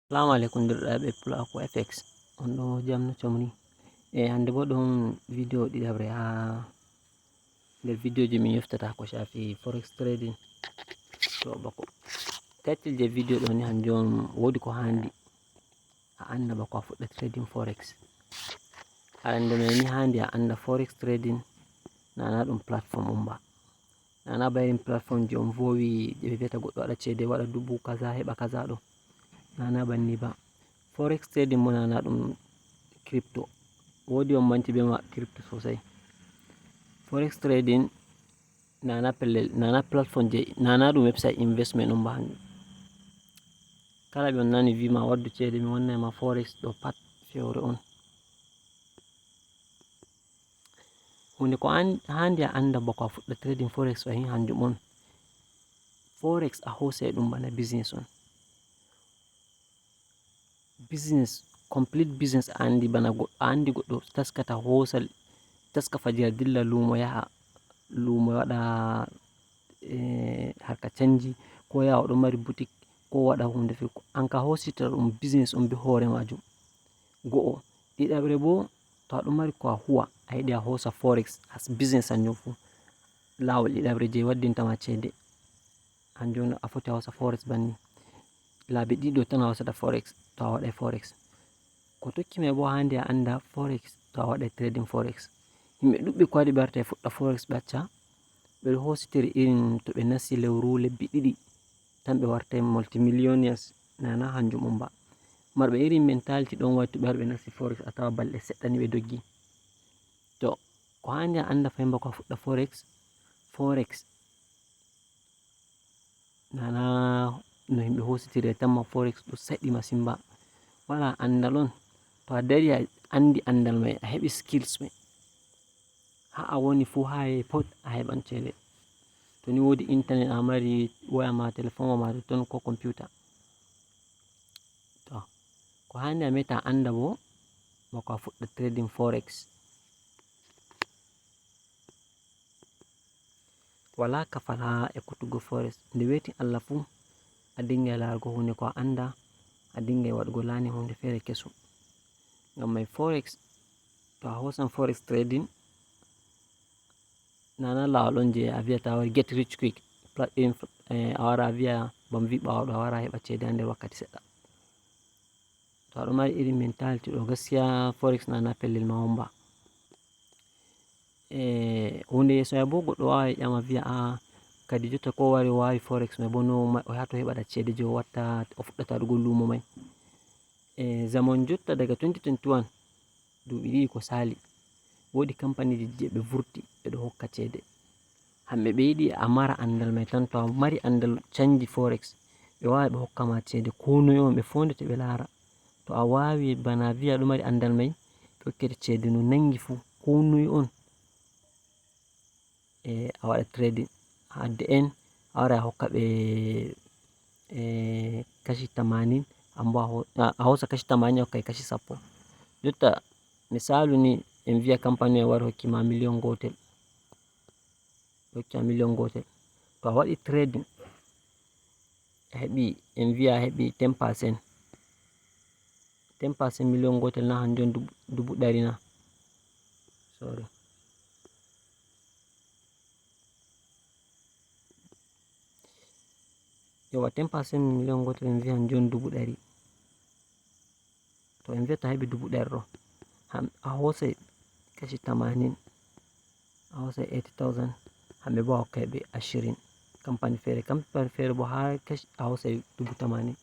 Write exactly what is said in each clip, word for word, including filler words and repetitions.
Assalamu alaikum, ndirɗaaɓe Pulaaku F X. On ɗo jam no comri? E hannde bo ɗon video ɗiɗaɓre ha nder video ji min yoftata ko shafi forex trading. To bako title je video ɗo ni hanjum on wodi ko handi a anda bako a fuɗɗa trading forex. Arande mai ni handi a anda forex trading nana ɗum platform on ba. Nana ba irin platform je on vowi je ɓe vi'ata goɗɗo waɗa cede, waɗa dubu kaza, heɓa kaza ɗo. Nana banni ba. Forex trading mo nana ɗum crypto. Wodi on manti be ma crypto sosai. Forex trading nana pellel, nana platform je, nana ɗum website investment on ba hanjum. Kala ɓe on nani vi ma waddu cede, mi wannai ma forex ɗo pat fewre on. Hunde ko an-, handi a anda bako a fuɗɗa trading forex fahin hanjum on. Forex a hosai ɗum bana business on. Business, complete business a andi bana goɗɗo, a andi goɗɗo taskata hosa, taska fajira dilla lumo yaha, lumo waɗa, eh, harka canji, ko yaha o ɗo mari boutique, ko waɗa hunde fe. An ka hosita ɗum business on be hore majum. Go'o. Ɗiɗaɓre bo, to a ɗo mari ko a huwa, a yiɗi a hosa forex as business hanjum fu. Lawol ɗiɗaɓre je waddinta ma cede. Hanjum on a foti a hosa forex banni. Laabi ɗiɗo tan a hosata forex, to a waɗai forex. Ko tokki mai bo handi a anda forex, to a waɗai trading forex. Himɓe ɗuɗɓe ko waɗi ɓe wartai fuɗɗa forex ɓe acca. Ɓe ɗo hositiri irin to ɓe nasti lewru lebbi ɗiɗi tan ɓe wartai multimillionaires, nana hanjum on ba. Marɓe irin mentality ɗon wai to ɓe wari ɓe nasti forex a tawa balɗe seɗɗa ni ɓe doggi. To ko handi a anda fahin bako a fuɗɗa forex, forex nana no himɓe hositiri tamma forex ɗo saɗi masin ba. Wala andal on, to a dari a andi andal mai a heɓi skills mai. Ha a woni fu ha yahi pot a heɓan cede. To ni wodi internet a mari waya ma, telephone ma totton ko computer. To ko handi a meta anda bo bako a fuɗɗa trading forex. Wala kafal ha ekkutugo forex. Nde weti Allah fu a dingai larugo hunde ko a anda, a dingai waɗugo lani hunde fere kesum. Ngam mai forex, to a hosan forex trading, nana lawol on je a vi'ata wai get rich quick. Pla-, in, eh, a wara a vi'a bam vi ɓawo ɗo a wara a heɓa cede ha nder wakkati seɗɗa. To a ɗo mari irin mentality ɗo gaskiya forex nana pellel ma on ba. E hunde yeso mai bo goɗɗo wawai ƴama vi'a a kadi jotta ko wari o wawi forex mai bo no ma-, o yaha to heɓata cede je o watta o fuɗɗata waɗugo lumo mai. E zamanu jotta daga twenty twenty-one duuɓi ɗiɗi ko sali wodi kampaniji je ɓe vurti ɓe ɗo hokka cede. Hamɓe ɓe yiɗi a mara andal mai tan, to a mari andal canji forex ɓe wawai ɓe hokka ma cede ko noi on ɓe fondete ɓe lara. To a wawi bana vi'a ɗo mari andal mai ɓe hokkete cede no nangi fu ko noi on. E a waɗa trading ha the end a wara a hokka ɓe e kashi tamanin ambo a ho-, a, a hosa kashi tamanin a hokka ɓe kashi sappo. Jotta misalu ni en vi'a kampani en wari hokki ma million gotel. Hokki ma million gotel. To a waɗi trading a heɓi en vi'a a heɓi ten percent. Ten percent million gotel na hanjum on dubu, dubu ɗari na. Sorry. Yawa ten percent million gotel en vi'a hanjum on dubu ɗari. To en vi'a to a heɓi dubu ɗari ɗo. Ham-, a hosai kashi tamanin. A hosai eighty thousand. Hamɓe bo a hokkay ɓe ashirin. Kampani fere, kampani fere bo ha kashi a hosai dubu tamanin.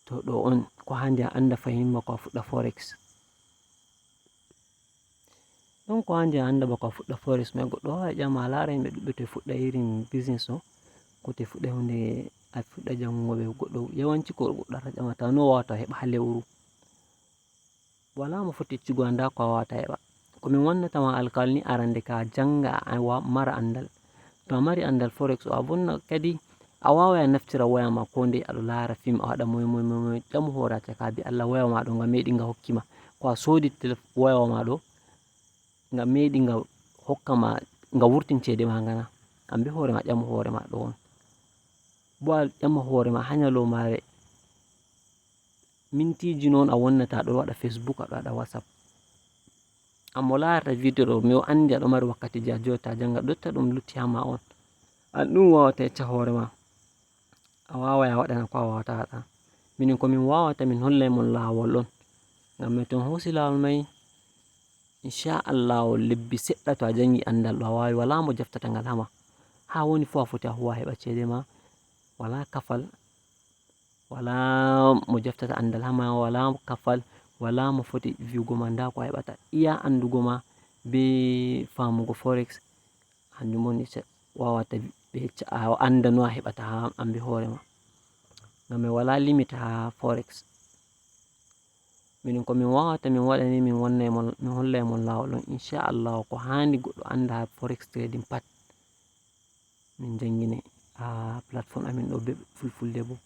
To ɗo on ko handi a anda fahin bako a fuɗɗa forex. Ɗon ko handi a anda bako a fuɗɗa forex mai goɗɗo wawai ƴama a lara himɓe ɗuɗɓe to ɓe fuɗɗa irin business o ko to ɓe fuɗɗa hunde a fuɗɗa jangugo ɓe goɗɗo yawanci ko goɗɗo wawata ƴama ta no wawata heɓa ha lewru. Wala mo foti yeccugo a nda ko a wawata heɓa. Ko min wannata ma alkawal ni arande ka janga a wa-, mara andal. To a mari andal forex o a vonna kadi a wawai a naftira waya ma ko ndey aɗo lara film a waɗa moy moy moy moy ƴamu hore a caka bi Allah waya ma ɗo nga meɗi nga hokki ma ko a sodi telef-, waya ma ɗo nga meɗi nga hokka ma nga wurtin cede ma nga na. An be hore ma ƴamu hore ma ɗo on. Bo a ƴama hore ma ha nyalomare Mintiiji noon a wonnata ɗo waɗa Facebook, aɗa waɗa WhatsApp. Ammo laarata video ɗo, mi o anndi aɗo mari wakkati ja jotta jannga ɗotta ɗum lutti haa ma on. An ɗum waawata yecca hoore ma. A waaway a waɗana ko a waawata waɗa. Minin ko min waawata min hollay mon laawol on. Ngam min to on hoosi laawol may, inchallahu lebbi seɗɗa to a janngi anndal ɗo a waawi walaa mo jaftata ngal haa ma. Haa woni fuu a foti a huwa a heɓa ceede ma. Walaa kafal. Walaa mo jaftata anndal haa ma, walaa kafal, walaa mo foti vi'ugo ma ndaa ko a heɓata. Iya anndugo ma bee faamugo forex, hanjum woni waawata ɓe yecca a annda no a heɓata haa an bee hoore ma. Ngam min walaa limit haa forex. Minin ko min waawata min waɗa ni, min wannay mon, min hollay mon laawol on. Inchallahu ko haandi goɗɗo annda haa forex trading pat. Min njannginay haa platform amin ɗo bee fulfulde boo.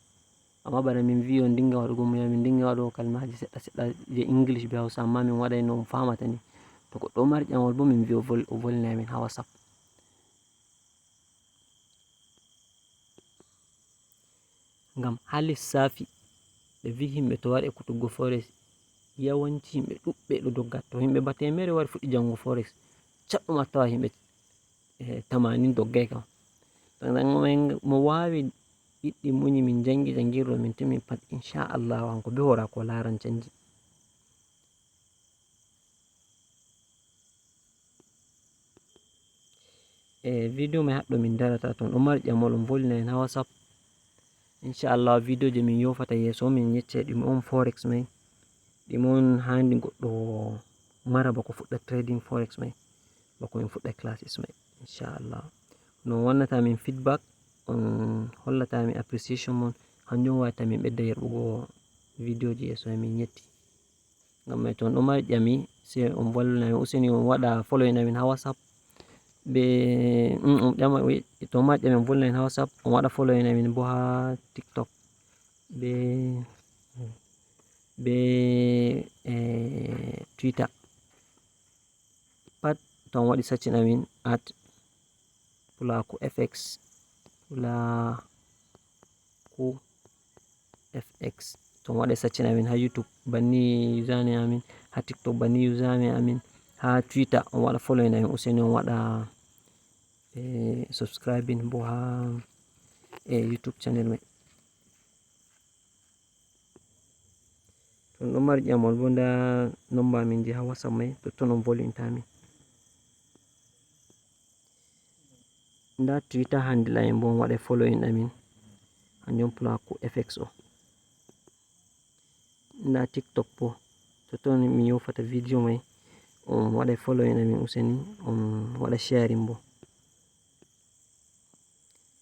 Amma bana min vi'i on ndinnga waɗugo muya, min ndinnga waɗugo kalmaaji seɗɗa seɗɗa jey English bee Hausa, amma min waɗay no on faamata ni. To goɗɗo o mari ƴamol boo min vi'i o vol-, o volina min haa WhatsApp. Ngam haa lissaafi ɓe vi'i himɓe to wari ekkutuggo forex, yawanci himɓe ɗuɗɓe ɗo dogga. To himɓe ba teemeɗɗe wari fuɗɗi janngugo forex, caɗɗum a tawa himɓe eh, tamanin doggay kam. Ɗan mo waawi ɗiɗɗi muñi min janngi janngirɗo min timi pat, inchallahu hanko bee hoore ko laaran canji. E video may haɗɗo min darata ton, ɗo mari ƴamol on volina en haa WhatsApp. Inchallahu video je min yofata yeeso min yecca ɗum on forex may. Ɗum on haandi goɗɗo mara bako fuɗɗa trading forex may, bako min fuɗɗa classes may, inchallah. No on wannata min feedback, on hollata min appreciation mon, hanjum waɗata min ɓedda yerɓugo video ji yeeso, min yetti. Ngam may to on ɗo mari ƴami, sey on volina min, useni on waɗa following amin haa WhatsApp. Be, mm, on ƴama, wi-, to on mari ƴami, on volina min haa WhatsApp, on waɗa following amin bo haa TikTok. Be, be, eh, Twitter. Pat to on waɗi searching amin at Pulaaku F X, Pulaaku F X. To on waɗi searching amin haa YouTube, banni username amin, haa TikTok, banni username amin, haa Twitter, on waɗa following amin, useni on waɗa, eh, subscribing bo haa, eh, YouTube channel may. To on ɗo mari ƴamol bo, ndaa nomba amin je haa WhatsApp may, totton on volinta min. Ndaa Twitter handle amin bo, on waɗa following amin, hanjum Pulaaku F X o. Ndaa TikTok bo, totton min yofata video may, on waɗa following amin useni, on waɗa sharing bo.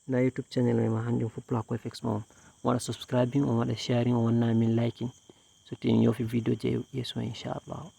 Ndaa YouTube channel may ma, hanjum fu Pulaaku F X ma on. On waɗa subscribing, on waɗa sharing, on wanna min liking. So to en yofi video je yeeso, inchallah.